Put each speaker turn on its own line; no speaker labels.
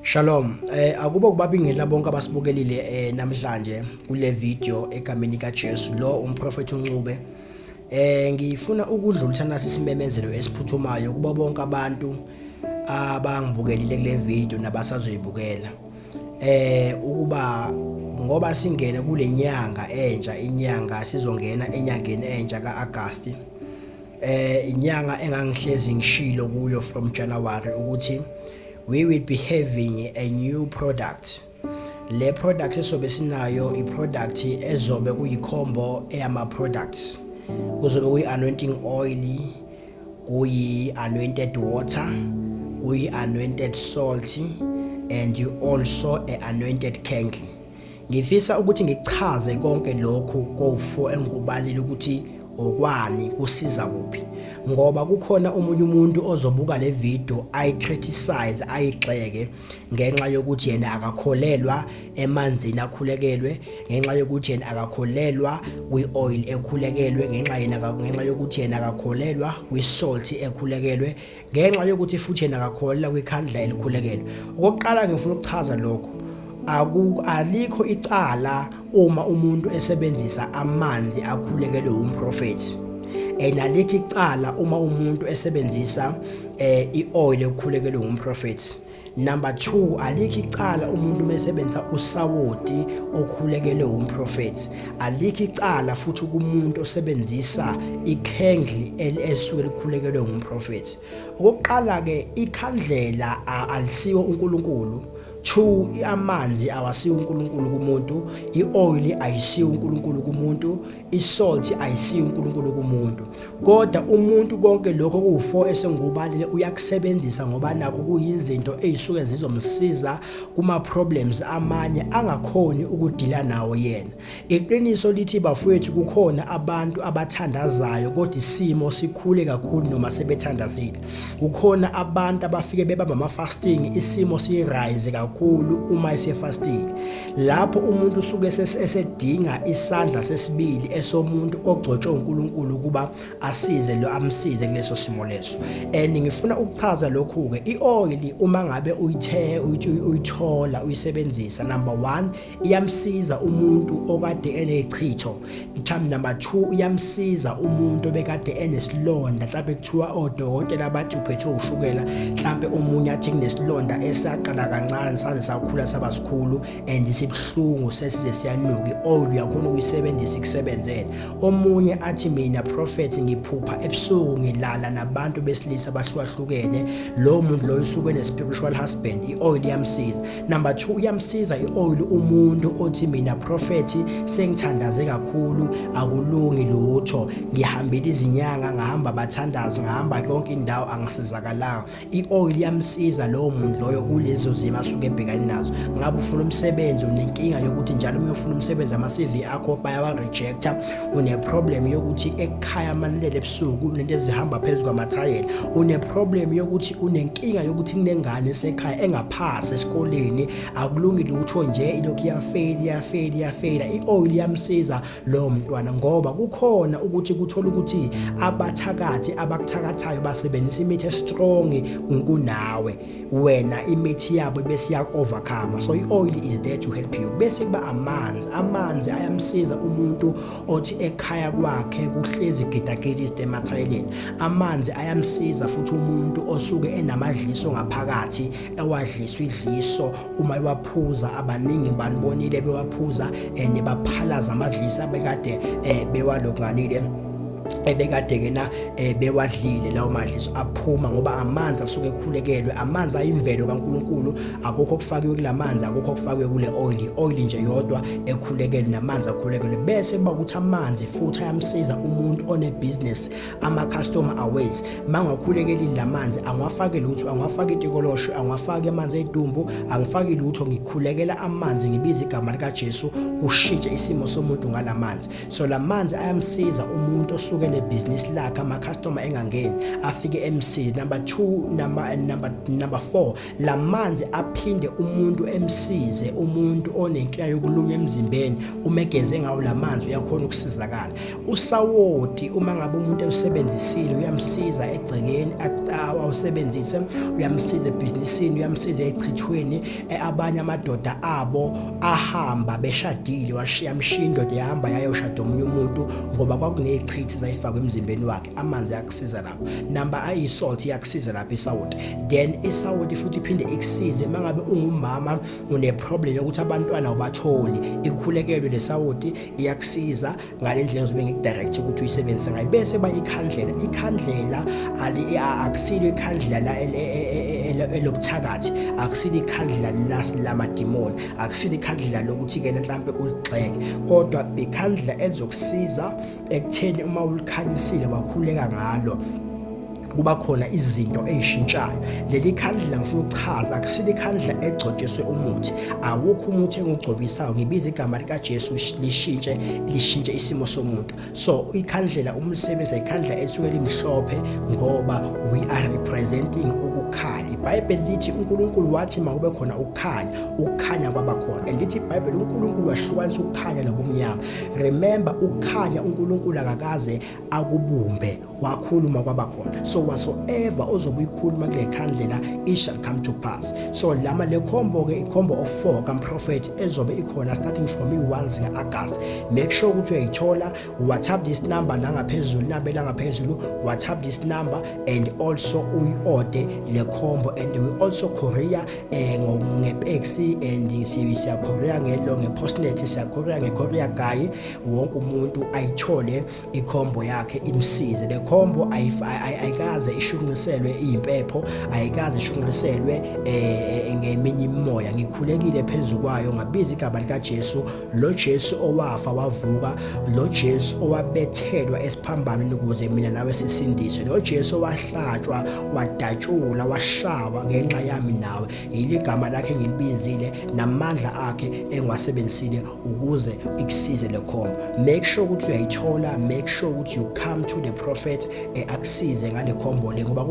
Shalom. Akube kubabingelela bonke abasibukelile namhlanje kule video egameni kaJesu lo umprofeti uNcube. Ngifuna ukudlulisa nasi isimemezelo esiphuthumayo kubo bonke abantu abangibukelile kule video nabasazoyibukela. Ukuba ngoba singene kule nyanga entsha, inyanga sizongena enyangeni entsha kaAugust. Inyanga engangihlezi ngishilo kuyo from January ukuthi we will be having a new product. Le product esobe sinayo i-product ezobe kuyi-combo eyama products. Kuzobe kuyi-anointing oil, kuyi-anointed water, kuyi-anointed salt and you also a anointed candle. Ngifisa ukuthi ngichaze konke lokhu ko-4 engikubalile ukuthi okwani, kusiza kuphi, ngoba kukhona omunye umuntu ozobuka le video ayi-criticize, ayigxeke ngenxa yokuthi yena akakholelwa emanzini akhulekelwe, ngenxa yokuthi yena akakholelwa kwi-oil ekhulekelwe, ngenxa yokuthi yena akakholelwa kwi-salt ekhulekelwe, ngenxa yokuthi futhi yena akakholelwa kwikhandlela elikhulekelwe. Okokuqala, ngifuna ukuchaza lokhu: alikho icala uma umuntu esebenzisa amanzi akhulekelwe umprofethi, and alikho icala uma umuntu esebenzisa i-oil ekhulekelwe umprofethi. Number 2, alikho icala umuntu mesebenzisa usawoti okhulekelwe umprofethi. Alikho icala futhi kumuntu osebenzisa ikhandle elisuke likhulekelwe umprofethi. Okokuqala ke, ikhandlela alisiwo uNkulunkulu. 2, amanzi awasiwo uNkulunkulu kumuntu, i-oil ayisiwo uNkulunkulu kumuntu, i-salt ayisiwo uNkulunkulu kumuntu. Kodwa umuntu konke lokho kuwu4 esengubalile uyakusebenzisa ngoba nakho kuyizinto ezisuke zizomsiza kuma problems amanye angakhoni ukudila nawo yena. Iqiniso lithi, bafowethu, kukhona abantu abathandazayo kodwa isimo sikhule kakhulu noma sebethandazile. Kukhona abantu abafike bebamba ama-fasting, isimo si-rise kakhulu uma esefastile. Lapho umuntu usuke esedinga isandla sesibili esomuntu ogcotshwe uNkulunkulu ukuba asize lo, amsize kuleso simo leso. And ngifuna ukuchaza lokhu ke: i-oil, uma ngabe uyithe uyithola, uyisebenzisa, number 1, iyamsiza umuntu okade enezichitho. Mhlawumbe number 2, iyamsiza umuntu obekade enesilonda, mhlawumbe kuthiwa odokotela bathi uphethwe ushukela, mhlawumbe omunye athi kunesilonda esaqala kancane saze sakhula saba sikhulu and sibuhlungu, sesize siyanuka. I-oil uyakhona ukuyisebenzisa ikusebenzele. Omunye athi, "Mina prophet, ngiphupha ebusuku ngilala nabantu besilisa abahlukahlukene." Lo muntu loyo usuke ene-spiritual husband, i-oil iyamsiza. Number 2, iyamsiza i-oil umuntu othi, "Mina prophet, sengithandaze kakhulu, akulungi lutho, ngihambile izinyanga, ngahamba bathandaza, ngahamba yonke indawo, angisizakalanga." I-oil iyamsiza lowo muntu loyo kulezo zimo asuke ebhekane nazo. Ngabe ufuna umsebenzi, unenkinga yokuthi njalo uma ufuna umsebenzi ama-CV akho bayawa-rejecta, une-problem yokuthi ekhaya manilele ebusuku unento ezihamba phezu kwamathayela, une-problem yokuthi unenkinga yokuthi kunengane esekhaya engaphasi esikoleni, akulungi lutho nje, ilokhu iyafeyila, iyafeyila, iyafeyila, i-oil iyamsiza lowo mntwana. Ngoba kukhona ukuthi kuthola ukuthi abathakathi abakuthakathayo basebenzisa imithi e-strong kunawe wena, imithi yabo bese iya-overcome. So i-oil is there to help you. Bese kuba amanzi. Amanzi ayamsiza umuntu othi ekhaya kwakhe kuhlezi gidagida izinto emathayeleni. Amanzi ayamsiza futhi umuntu osuke enamadliso ngaphakathi, ewadliswa idliso. Uma ewaphuza, abaningi banibonile bewaphuza and baphalaza amadliso abekade bewalokunganile, ebekade ke na bewadlile. Lawo madliso aphuma ngoba amanzi asuke ekhulekelwe, amanzi ayimvelo kaNkuluNkulu. Akukho okufakiwe kulamanzi, akukho okufakiwe kule oil, oil nje yodwa ekhulekelwe namanzi akhulekelwe. Bese kuba ukuthi amanzi futhi ayamsiza umuntu one business, ama customer aways mangakhulekeli lamanzi, angiwafaki lutho, angiwafaki itikolosho, angiwafaki amanzi edumbu, angifaki lutho, ngikhulekela amanzi, ngibiza igama likaJesu, kushintshe isimo somuntu ngalamanzi. So lamanzi ayamsiza umuntu osuke onebhizinisi lakhe, ama-customer engangeni, afike emsize. Number 2, number 4, lamanzi aphinde umuntu emsize umuntu onenkinga yokulunywa emzimbeni. Uma egeze ngawo lamanzi, uyakhona ukusizakala. Usawoti, uma ngabe umuntu ewusebenzisile, uyamsiza egcekeni, awusebenzise, uyamsiza ebhizinisini, uyamsiza echithweni. Abanye amadoda abo ahamba beshadile, washiya mshiya indoda, yahamba yayoshada omunye umuntu ngoba kwakunezichithi zayifakwa emzimbeni wakhe. Amanzi ayakusiza lapho. Number ayi-salt iyakusiza lapho, isawoti. Then isawoti futhi iphinde ikusize mangabe ungumama, une-problem yokuthi abantwana ubatholi, ikhulekelwe. Le sawoti iyakusiza ngale ndlela ozobe ngikudirect ukuthi uyisebenzise ngayo. Bese ba ikhandlela. Ikhandlela akusilo ikhandlela la elobuthakathi, akusilo ikhandlela lamadimoni, akusilo ikhandlela lokuthi ke mhlambe uligxeke, kodwa ikhandlela elizokusiza ekutheni uma ulikhanyisile, wakhuleka ngalo, kuba khona izinto ezishintshayo. Leli khandlela, ngifuna ukuchaza, akusilo ikhandlela egcotshiswe umuthi. Awukho umuthi engugcobisayo. Ngibiza igama likaJesu, lishintshe isimo somuntu. So ikhandlela uma ulisebenzisa, ikhandlela elisuke limhlophe ngoba we are representing ukukhanya. IBhayibheli lithi uNkulunkulu wathi makube khona ukukhanya, ukukhanya kwaba khona. And lithi iBhayibheli uNkulunkulu wahlukanisa ukukhanya nobumnyama. Remember, ukukhanya uNkulunkulu akakaze akubumbe, wakhuluma kwaba khona. So whatsoever ozobe uyikhuluma kule khandlela, it shall come to pass. So lama le combo ke, i-combo of 4 kaMprophet ezobe ikhona starting from i-1 zika-August. Make sure ukuthi uyayithola. WhatsApp this number la ngaphezulu, number la ngaphezulu. WhatsApp this number and also uyi-order le combo. And we also courier ngePaxi and siya courier ngelo ngePostnet, siya courier ngeCourier Guy. Wonke umuntu ayithole icombo yakhe, imsize. Le combo ayikaze ishunqiselwe impepho, ayikaze ishunqiselwe ngeminye imimoya. Ngikhulekile phezukwayo, ngabiza igama lika Jesu, lo Jesu owafa wavuka, lo Jesu owabethelwa esiphambanweni ukuze mina nawe sisindiswe, lo Jesu owahlatshwa, wadatshula, washawa ngenxa yami nawe. Yiligama lakhe engilibizile namandla akhe engiwasebenzisile ukuze ikusize le combo. Make sure ukuthi uyayithola. Make sure ukuthi you come to the prophet, akusize ngale combo le ngoba